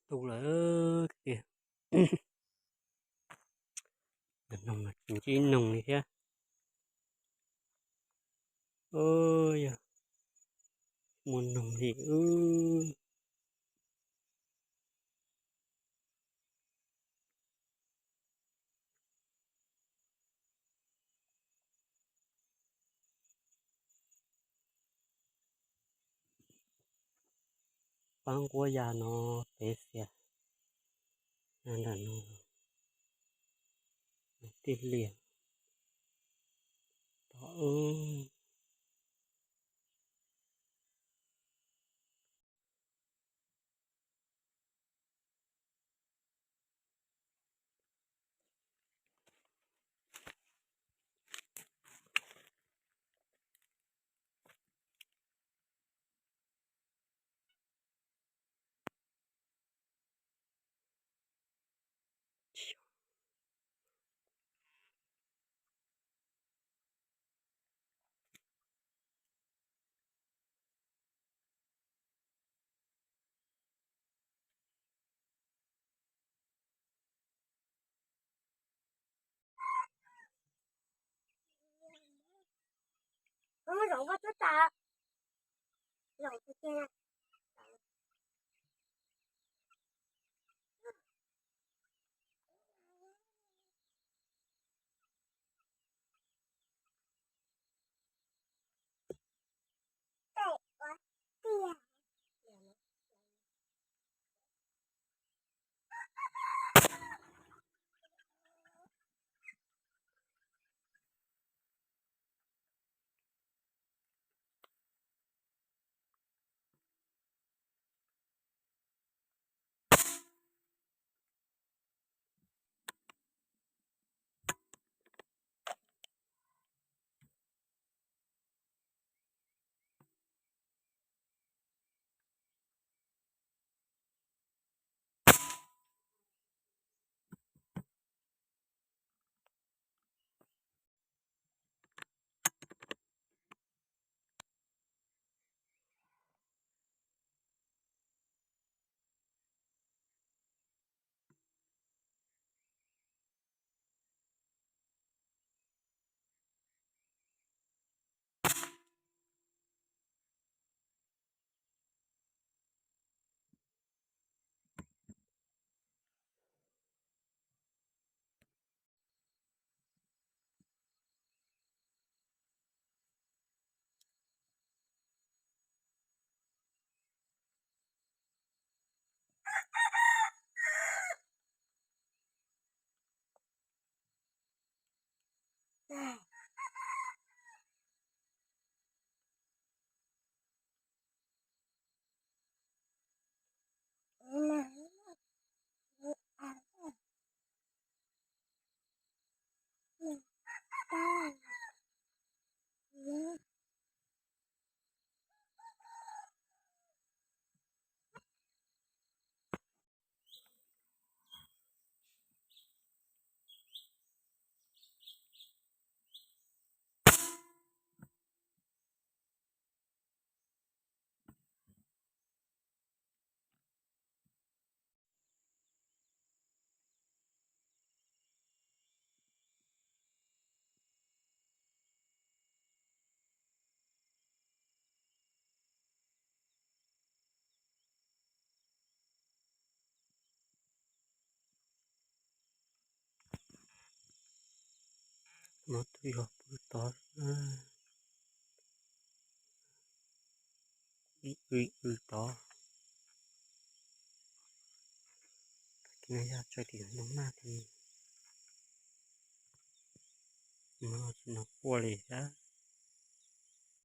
tu lawm tiag. Noog mas tsis ntsib noog li thiab. Yog muaj noog li. Pab nquab ya no peb xias ntawm no tij liam to. No twb yog pw tod, ib w w tod. Yog tsaws tim ntoo nag ces no tsis no quaj li thiab.